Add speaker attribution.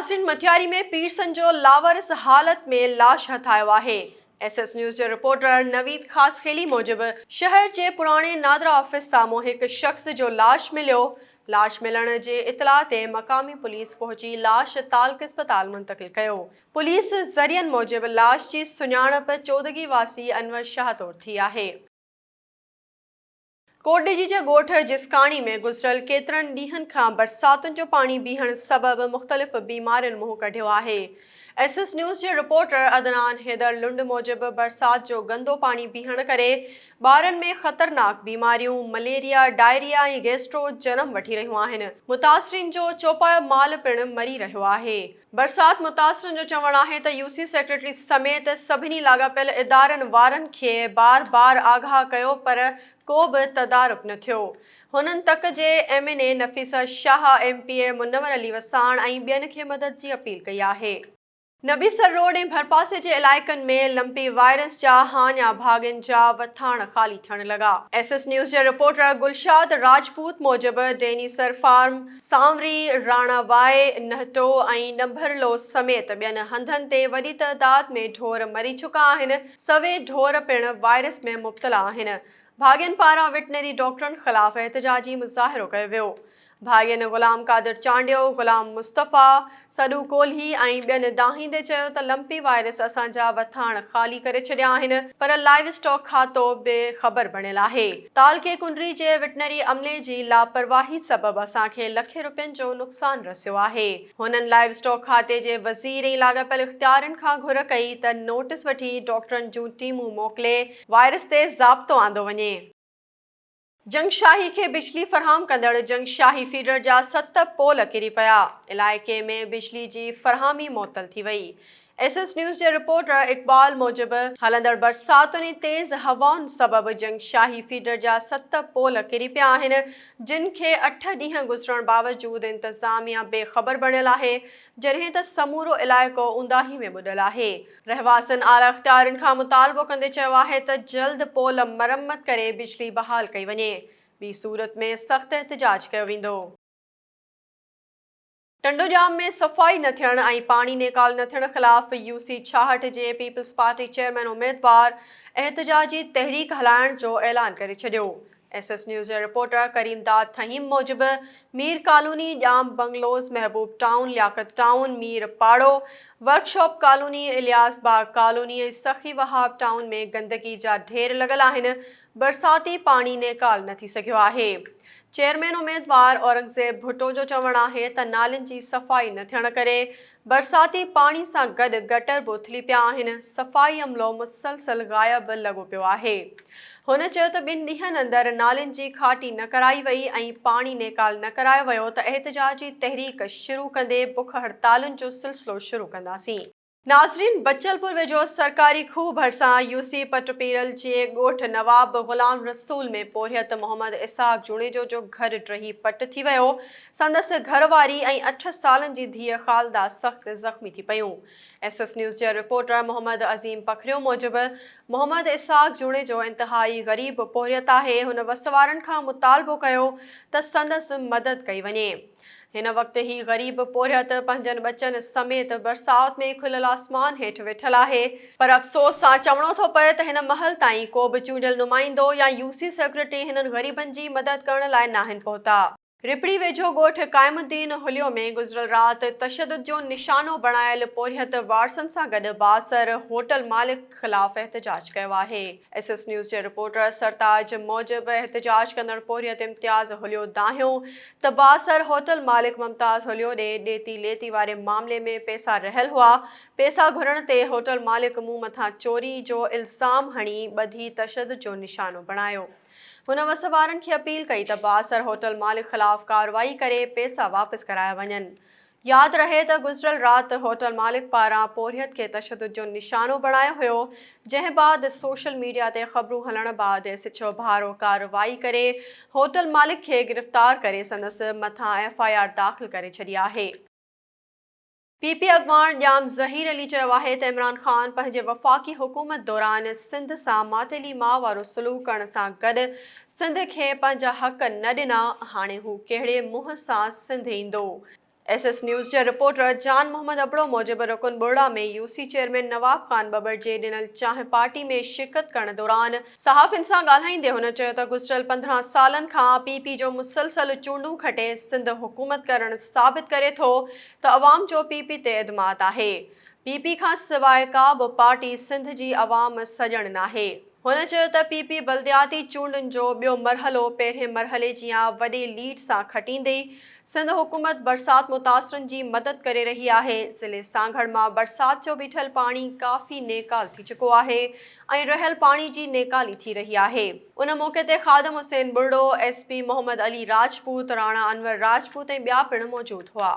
Speaker 1: ناظرين مٽياري ۾ پيرسن جو لاوارث حالت ۾ لاش هٿ آيو آهي. ايس ايس نيوز جي رپورٽر نويد خاصخيلي موجب شهر جي پراڻي نادرا آفيس سامهون هڪ شخص جو لاش مليو، لاش ملڻ جي اطلاع تي مقامي پوليس پهچي لاش تعلقه اسپتال منتقل ڪيو. پوليس ذريعن موجب لاش جي سڃاڻپ چودڳي واسي انور شاهه طور ٿي آهي. ڪوٽڏيجي جي ڳوٺ جسڪاڻي ۾ گذريل ڪيترن ڏينهن کان برساتن جو پاڻي بيهڻ سبب مختلف بيمارين منهن ڪڍيو آهي. ايس ايس نيوز جي رپورٽر عدنان حيدر لنڊ موجب برسات جو گندو پاڻي بيهڻ ڪري ٻارن ۾ خطرناڪ بيماريون مليريا، ڊائريا ۽ گيسٽرو جنم وٺي رهيون آهن. متاثرين جو چوپايو مال پڻ مري رهيو آهي. برسات متاثرن جو چوڻ آهي ته يوسي سيڪريٽري سميت سڀني لاڳاپيل ادارن وارن کي بار بار آگاهه ڪيو پر ڪو به تدارڪ نه ٿيو. هنن تڪ جي M N A Nafisa Shah, M P A Munawar Ali Wassan ۽ ٻين کي مدد جي اپيل ڪئي آهي. نبي سر روڊ ۽ ڀرپاسي جي علائقن ۾ لمپي وائرس جا هاڃا ڀاڳين جا وٿاڻ خالي ٿيڻ لڳا. ايس ايس نيوز جي رپورٽر گلشاد راجپوت موجب ڊيني سر فارم، سانوري، راڻا وائي، نهٽو ۽ ڏنڀرلو سميت ٻين هنڌن تي وڏي تعداد ۾ ڍور مري چڪا آهن، سوين ڍور پڻ وائرس ۾ مبتلا آهن. ڀاڳين پاران وٽنري ڊاڪٽرن خلاف احتجاجي مظاهرو ڪيو ويو. ڀاڳين غلام قادر چانڊيو، غلام مصطفيٰ، سڏو ڪولهي ۽ ٻين دانهيندي چيو ته لمپي وائرس اسان جا وٿاڻ خالي ڪري ڇڏيا آهن پر لائيو اسٽاڪ کاتو بي خبر بڻيل آهي. تعلقي ڪنري جي وٽنري عملي جي لاپرواهي سبب اسان کي لکين روپين جو نقصان رسيو آهي. هنن لائيو اسٽاڪ کاتي جي وزير ۽ لاڳاپيل اختيارين کان گهر ڪئي ته نوٽيس وٺي ڊاڪٽرن جون ٽيمون موڪلي وائرس تي ضابطو آندو وڃي. جنگشاهي کي بجلي فراهم ڪندڙ جنگشاهي فيڊر جا ست پول ڪري پيا، علائقي ۾ بجلي جي فراهمي معطل ٿي وئي. ايس ايس نيوز جي رپورٽر اقبال موجب هلندڙ برساتن ۽ تيز هوائن سبب جنگشاهي فيڊر جا ست پول ڪري پيا آهن، جن کي اٺ ڏينهن گذرڻ باوجود انتظاميا بي خبر بڻيل آهي، جڏهن ته سمورو علائقو اونداهي ۾ ٻڏل آهي. رهواسين اعليٰ اختيارين کان مطالبو ڪندي چيو آهي ته جلد پول مرمت ڪري بجلي بحال ڪئي وڃي، ٻي صورت ۾ سخت احتجاج ڪيو ويندو. ٽنڊوڄام ۾ صفائي نه ٿيڻ ۽ پاڻي نيڪال نه ٿيڻ خلاف يو سي 66 جي پيپلز پارٽي چيئرمين اميدوار احتجاجي تحريڪ هلائڻ جو اعلان ڪري ڇڏيو. ايس ايس نيوز جي رپورٽر ڪريم داد ٿهيم موجب Mir colony, Jam bungalows, Mehboob town, Liaquat town, Mir Paro, workshop colony, Ilyas Bagh colony ۽ Sakhi Wahab town ۾ گندگي جا ڍير لڳل آهن، برساتي پاڻي نيڪال نه ٿي سگهيو آهي. چيئرمين اميدوار اورنگزيب ڀٽو جو چوڻ آهي ته نالين جي صفائي نه ٿيڻ ڪري برساتي پاڻي سان گڏ گٽر به اٿلي پيا آهن، صفائي عملو مسلسل غائب لڳو پيو آهي. هن چيو ته ٻن ڏينهن اندر نالين جي کاٽي نه ڪرائي وئي ۽ پاڻي نيڪال نه ڪرايو ويو ته احتجاجي تحريڪ شروع ڪندي بک هڙتالن جو سلسلو شروع ڪنداسين. ناظرين بچلپور ويجهو سرڪاري کوهه ڀرسان يو سي پٽ پيرل جي ڳوٺ نواب غلام رسول ۾ پورهيت محمد اسحاق جوڻيجو جو گهر ڊهي پٽ ٿي ويو، سندس گهر واري ۽ اٺ سالن جي ڌيء خالده سخت زخمي ٿي پيون. ايس ايس نيوز جي رپورٽر محمد عظيم پکريو موجب محمد اسحاق جوڻيجو انتهائي غريب پورهيت آهي، هن وس وارن کان مطالبو ڪيو ته سندس مدد ڪئي وڃي. هن وقت هي غريب پورهيت پنهنجن ٻچن سميت برسات ۾ کليل آسمان هيٺ ويٺل آهي، پر افسوس سان چوڻو ٿو پئي ته هن مهل تائين ڪو به چونڊيل نمائندو يا يو سي سيڪريٽري هنن غريبن جي مدد ڪرڻ لاء ناهن پهتا. رپڙي ويجهو ڳوٺ قائم الدين هليو ۾ گذريل رات تشدد جو نشانو بڻايل پورهيت وارثن سان گڏ بااثر هوٽل مالڪ خلاف احتجاج ڪيو آهي. ايس ايس نيوز جي رپورٽر سرتاج موجب احتجاج ڪندڙ پورهيت امتياز هليو دانهيو ته بااثر هوٽل مالڪ ممتاز هليو ڏي ڏيتي ليتي واري معاملي ۾ پئسا رهيل هئا، پئسا گهرڻ تي هوٽل مالڪ مون مٿان چوري جو الزام هڻي ٻڌي تشدد جو نشانو بڻايو. هن وس وارن کي اپيل ڪئي ته بااثر هوٽل مالڪ خلاف ڪارروائي ڪري پئسا واپس ڪرايا وڃن. ياد رهي ته گذريل رات هوٽل مالڪ پاران پورهيت کي تشدد جو نشانو بڻايو هيو، جنهن بعد سوشل ميڊيا تي خبرون هلڻ بعد ايس ايڇ او ڀارو ڪارروائي ڪري هوٽل مالڪ کي گرفتار ڪري سندس مٿان ايف I R داخل ڪري ڇڏي آهي. پي پي اڳواڻ ڄام ظهير علي چيو آهي ته عمران خان پنهنجي وفاقي حڪومت دوران سنڌ سان ماٽيلي ماء وارو سلوڪ ڪرڻ سان گڏ سنڌ کي پنهنجا حق نه ڏنا، هاڻي هو ڪهڙي منهن سان سنڌ ايندو؟ ايس ايس نيوز جي رپورٽر جان محمد ابڙو موجب رڪن Burra ۾ U C chairman Nawab Khan Babbar جي ڏنل چانهه پارٽي ۾ شرڪت ڪرڻ دوران صحافين سان ڳالهائيندي هن چيو ته گذريل 15 سالن کان پي پي جو مسلسل چونڊون کٽي سنڌ حڪومت ڪرڻ ثابت ڪري ٿو ته عوام جو پي پي تي اعتماد آهي پي پي کان سواء ڪا به پارٽي سنڌ جي عوام سڄڻ ناهي. هن چيو ته پي پي بلدياتي چونڊن جو ٻيو مرحلو پهرين مرحلي جيان وڏي ليڊ سان کٽيندي، سنڌ حڪومت برسات متاثرن جي مدد ڪري رهي آهي، ضلعي سانگهڙ مان برسات جو بيٺل پاڻي ڪافي نيڪال ٿي چڪو آهي ۽ رهيل پاڻي جي نيڪالي ٿي رهي آهي. ان موقعي تي خادم حسين ٻرڙو، ايس پي محمد علي راجپوت، راڻا انور راجپوت ۽ ٻيا پڻ موجود هئا.